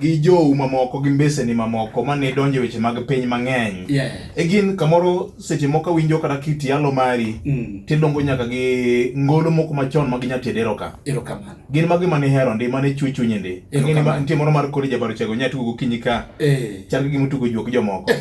Gi jou mamoko gi mbeseni mamoko mane donjo e weche mag piny mang'eny. Yeah. E gin kamoro seche moko awinjo kata kit yalo mari tiluongo nyaka gi ngolo moko machon mag nyatiedero ka. Erokamano. Gin magi mane ihero ndi mane chwe chunyi ndi. Erokamano. Ng'eni ma nitie moro mar kori jabaro chego nya tugo gokinyi ka. Chal gi gima tugo juok jomoko.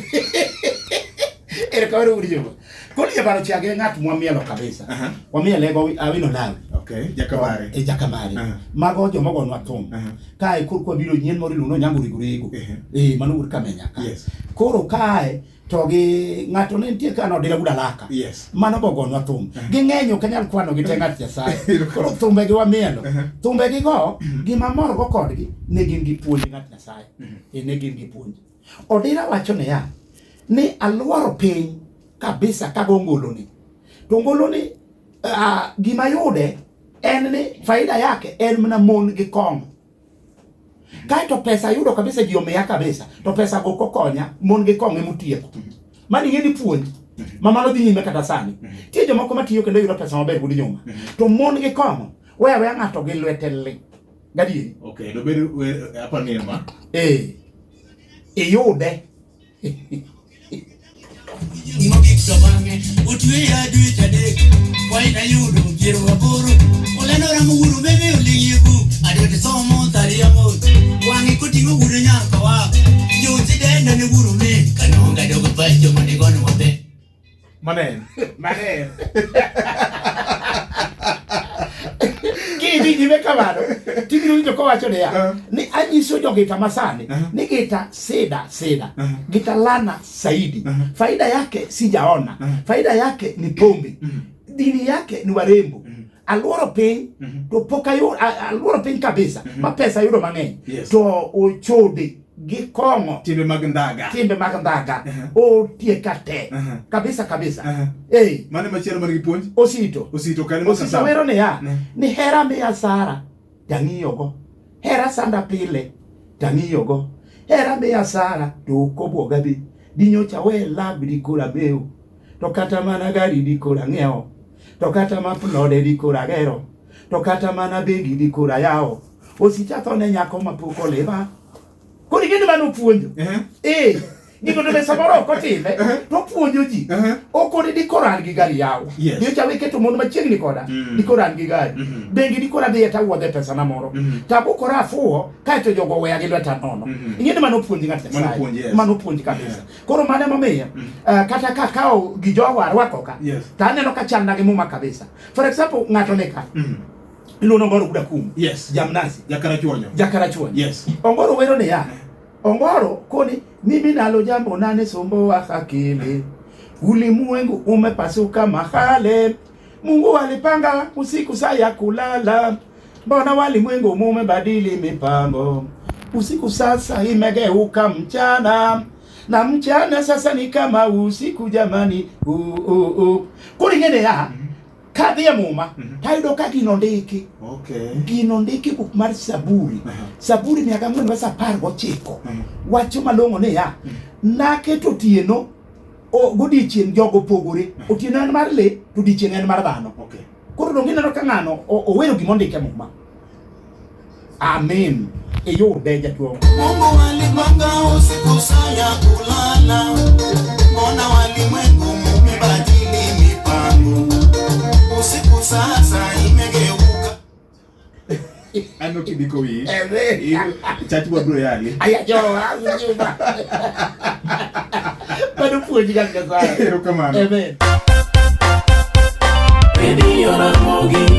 Erokamano wuod Juma. Koro jabaro chage ng'at mwamielo kabisa. Wamiele go Awino Lawi. Okay, Jakabare. E Jakabare. Mago joma ogonwa thum. Kae koro kwabiro nyien moro iluongo ni Onyango Rego Rego. Eh, mano wuod Kamenya ka. Yes. Koro kae to gi ng'ato ne nitie ka nodira wuod Alaka. Yes. Mano be ogonwa thum. Ging'eny ok anyal kwano gi te ng'at Nyasaye. Koro thumbegi wamielo. Thumbegi go gima mor go kodgi ne gin gi puonj ng'at Nyasaye. Eh, ne gin gi puonj. Odira wacho niya, ni aluoro piny kabisa kago ngoloni. To ngoloni gima yude en ni faida yake en mana mon gi kong'o. Kaeto pesa yudo kabisa ji omiya kabisa to pesa go kokonya mon gi kong'o emotieko. Mano ing'e ni puonj ma mano dhi nyime kata sani. Nitie jomoko matiyo kendo yudo pesa maber wuod Juma. To mon gi kong'o weya aweya ng'ato gi lwete li. Gadieri. Okay, dobed aparo ni en ma. Eh. Iyude. Mogik to bang'e otweya dweche adek faida yudo 80 olendora mowuoro bebe oling'ie buk adot somo tharia mos wang'e koting'o wudo nyaka wa josi denda ne wuoro min kanonga dogo pacho mondo igon maber. Manen. Manen. Kidhi nyime kamano, tibiro winjo kowacho niya, ni anyiso jogita masani ni gita sida sida, gita lana saidi, faida yake sijaona, faida yake ni pombe, dini yake ni warembo. Aluoro piny to pok ayudo, aluoro piny kabisa ma pesa ayudo mang'eny to ochode gi kong'o, timbe mag ndhaga, timbe mag ndhaga otieka te kabisa kabisa. Eh, mane machielo man gi puonj? Osito. Osito kane Osito wero niya, ni hera miya Sara tang'iyogo, hera sanda pile tang'iyogo, hera miya Sara to ok obwoga bi, dinyocha we lab dikoro amewo, to kata mana gari dikoro ang'iewo, to kata ma plode dikoro agero, to kata mana bengi dikoro ayawo. Osicha tho ne nyako mapok olima. Koro ing'e ni mano opuonjo. Eh, gigo to be samoro ok otime, to opuonjo ji. Okoni dikoro an gi gari yawo. Nyocha we keto mon machiegni koda, dikoro an gi gari. Bengi dikoro adhiye to awuodhe pesa na moro. To abukora afuwo, kaeto jogo oweya gi lweta nono. Ing'e ni mano opuonji ng'at Nyasaye. Mano opuonji kabisa. Koro mano emomiyo, kata ka akawo gi jogo arwako ka, to aneno ka chalna gi muma kabisa. For example, ng'ato ni ka. Iluongo Ongoro Wuod Akumu. Yes. Jamnazi. Jakarachuonyo. Jakarachuonyo. Yes. Ongoro wero niya. Ongoro koni mimi nalo jambo nane sombo wa akili. Ulimwengu umepasuka mahale. Mungu alipanga usiku saa ya kulala. Mbona walimwengu mumebadili mipango? Usiku sasa imegeuka mchana. Na mchana sasa ni kama usiku jamani. Koro ing'e niya, kadhi e muma tayudo ka gino ondiki. Gino ondiki buk mar Saburi. Saburi 4 verse 19. Wacho malong'o niya, naketo otieno godiechieng' jogo pogore. Otieno en mar lee to odiechieng' en mar dhano. Koro donge ineno ka ng'ano owero gima ondike e muma. Amen. Iyude jatuo. Mungu alipanga usiku saa ya kulala, mbona walimwengu mmebadili mipango? Usiku sasa imegeuka. Ano kidiko wi. Chachi bro yali. Aya jo, awinjo. Mano puonj ga Nyasaye. Erokamano. Amen. Radio Ramogi.